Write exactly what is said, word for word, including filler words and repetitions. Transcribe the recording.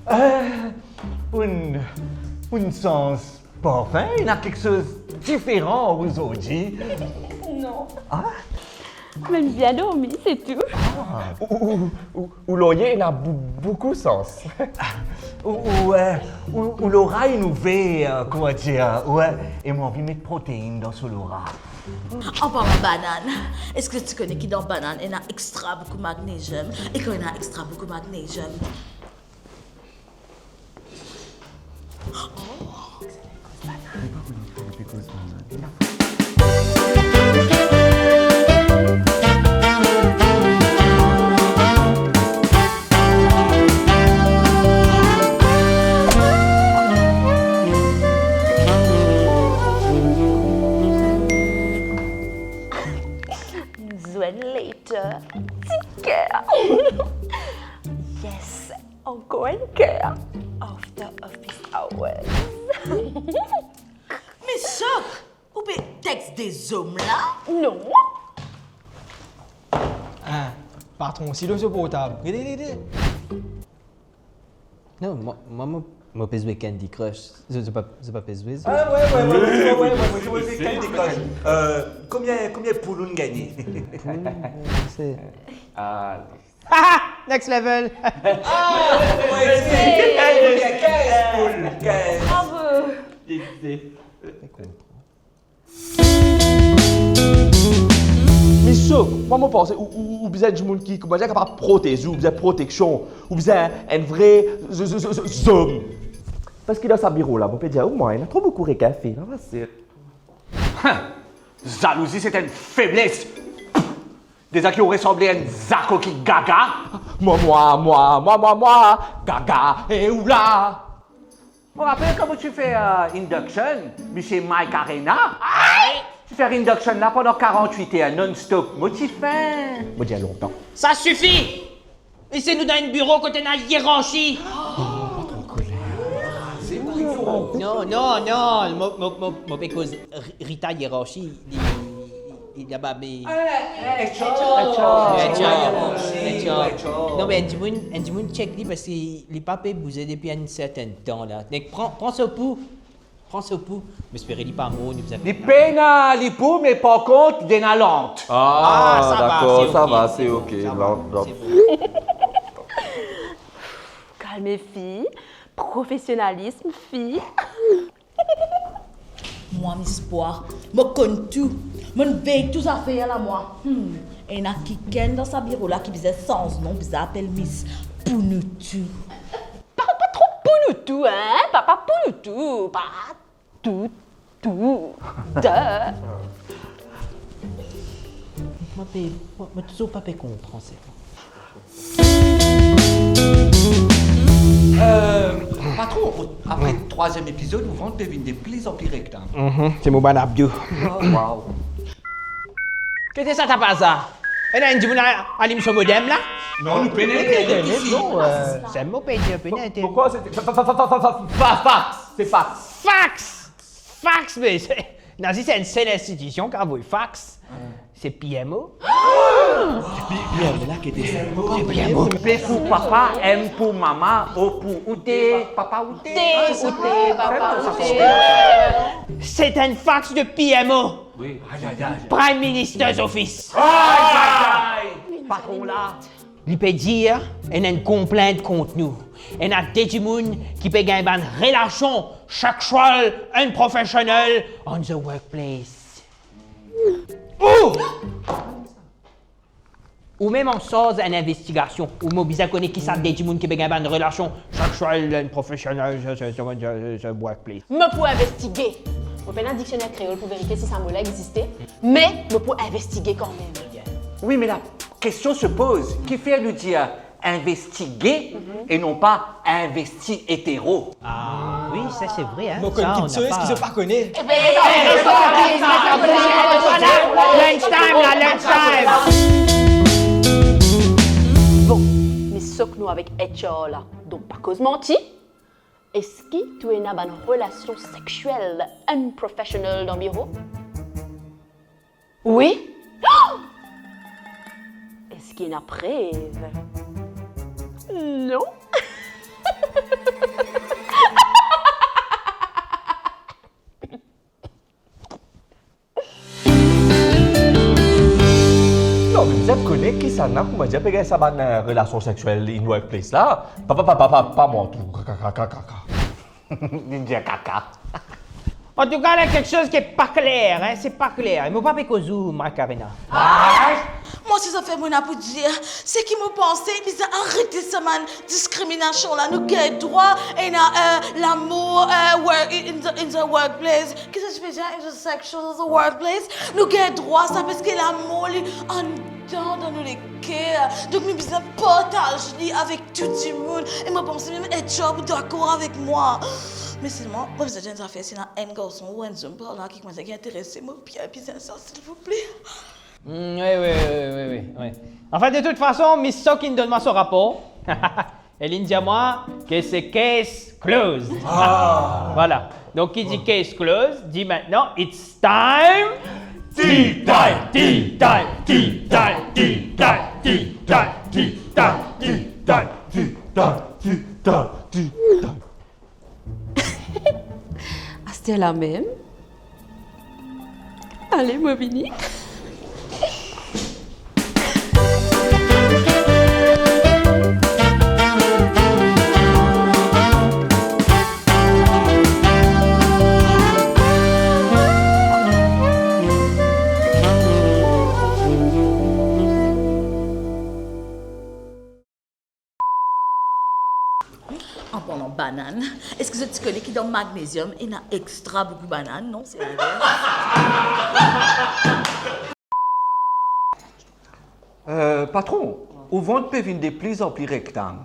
Eh, enn, enn sans parfin, ena kiksoz diferan ozordi. Non. Ah? Mem bien dormi, se tou. Ah. Ou, ou, ou, ou, ou lorye ena bou-, boukou sans. Ou, ou, eh, ou, ou lora inn ouver, eh, kouma dir, eh, e mo anvi met proteinn dan so lora. Anparlan banann, eski to kone ki dan banann ena extra boukou magnesium? E kan ena extra boukou magnesium, nou zwenn later. Ti ker. Yes, ankor enn ker. After office hours. Me Sok, ou pe text de zom la? Non. Ah, patron, si lor so portab. Gete, gete. Non, mwa, mwa, mo, mo pe zwe Candy Crush. Zot, zot pa, zot pa pe zwe, zot? Ah, wi, wi, wi, mo pe zwe Candy Crush. Euh, konbien, konbien poul ou'nn gagne? Poul, euh, se... Ah, next level. Ah, wi, wi, wi, kinz poul, kinz. Bravo. Me Sok, mwa, mo panse ou, ou, ou bizin dimoun ki, koumadir, kapav protez ou, ou bizin proteksion, ou bizin enn vre z-, z-, z-, z-, zom. Parski dan sa biro la, mo pe dir ou, mwa, ena tro boukou rekin fil, la, fasil. Hein, zalouzi, c'est une faiblesse. Deza ki ou resanble enn zako ki gaga. Mwa, mwa, mwa, gaga, e ou la. Mo rapel kan mo ti fer, euh, induction, misie Mike Arena. Ti fer induction la pandan karant-wit er, non-stop. Mo ti fin. Mo dir lontan. Ça suffit! Isi nou dan enn biro kot ena ierarchi. Non, non, non, mo, mo, mo, mo pe koz Ri-, Rita ierarchi, li, li, li laba, me... Eh, eh, H R. H R, H R. Non, me enn dimoun, enn dimoun check li parski li pa pe bouze depi enn sertenn tan la. Donk, pran, pran so pou, pran so pou. Mo espere li pa mor, nou bizin... Li pena lipou, me par kont, li ena lant. Ah, sa va, dakor, se sa oke, va, se oke, sa va, lant, lant. Se bon. Kalme fi, profesionalism fi. Mwa, Miss Pwa, mo konn tou. Mo'nn vey tou zafer la, mwa. Hmm. Ena kikenn dan sa biro la ki bizin sanz non, bizin apel Miss Pounoutou. Pa, pa tro Pounoutou, hein? Pa, pa Pounoutou, pa tou, tou, de. Mo pe, mo, mo touzour pa pe konpran, se... Euh, patron, apre trwaziem epizod, ou vant pe vinn de pli an pli rek la. Mhm, se mo bann abdo. Wow. Ki ete sa tapa sa? Ena enn dimoun a-, alim so modem la? Non, nou pena internet isi. Non, euh, se mo pe dir, pena internet. Pourquoi c'était fa-, fa-, fa-, fa-, fa-, fa-, fax, c'est fax. Fax! Fax, me se, ena zis enn sel institision ki avoy fax. Se P M O. P M O la ki ete... P M O. P pou papa, M pou mama, O pou oute, papa oute. Oute, oute, papa oute. Se enn fax de P M O. Wi. Aïe, aïe, aïe. Prime Minister's Office. Aïe, aïe, aïe. Patron la. Li pe dir, ena enn konplint kont nou. Ena de dimoun ki pe gagn bann relasion seksuel unprofessional on the workplace. Ou! Ou mem ansarz enn investigasion, ou mo bizin kone ki sa de dimoun ki pe gagn bann relasion seksuel unprofessional on the, the, the, the workplace. Mo pou investige. Mo pena diksioner kreol pou verifie si sa mo la existe, me mo pou investige kanmem. Wi, me la kestion se poz, kifer nou dir investige e non pa investi etero? Ah, wi, sa se vre, hein. Mo konn kiksoz ki zot pa kone. Lunch time la, lunch time. Bon, me sok nou avek H R la, donk pa koz manti. Eski to ena bann relasion seksuel unprofessional dan biro? Wi. ki ena prev? Non. Non, me bizin kone kisannla, koumadir, pe gagn sa bann, eh, relasion sexiel in workplace la. Pa, pa, pa, pa, pa, pa mwa tou. Kaka, kaka, kaka. Li dir kaka. Antouka, la kiksoz ki pa kler, hein, se pa kler. E mo pa pe koz ou, Macarena. Mwa, se zafer mo ena pou dir, se ki mo panse, bizin aret sa bann diskriminasion la. Nou gagn drwa, ena, eh, lamor, eh, work, in the, in the workplace. Ki sa ti pe dir, in the sexual workplace? Nou gagn drwa sa, parski lamor li andan dan nou leker. Donk nou bizin partaz li avek tou dimoun. E mo panse mem Edgar pou dakor avek mwa. Me selman, mo bizin dir enn zafer, si ena enn garson ou enn zom par la ki koumadir, ki interese, mo bien bizin sa, silvouple. Mm, wi, wi, wi, wi, wi, wi. Anfin, de tout fason, Miss Sock inn donn mwa so rapor. E linn dir mwa ki se case closed. Ah. Vwala. Donk, ki dir case closed, dir mintnan, it's time. Tea time, tea time, tea time, tea time, tea time, tea time, tea time, tea time, tea time, tea time, tea time. Aster la mem. Ale, mo vini. An parlan banann, eski zot ti kone ki dan magneziom ena extra boukou banann? Non, se linvers. Euh, patron, ou vant pe vinn de pli an pli rektang.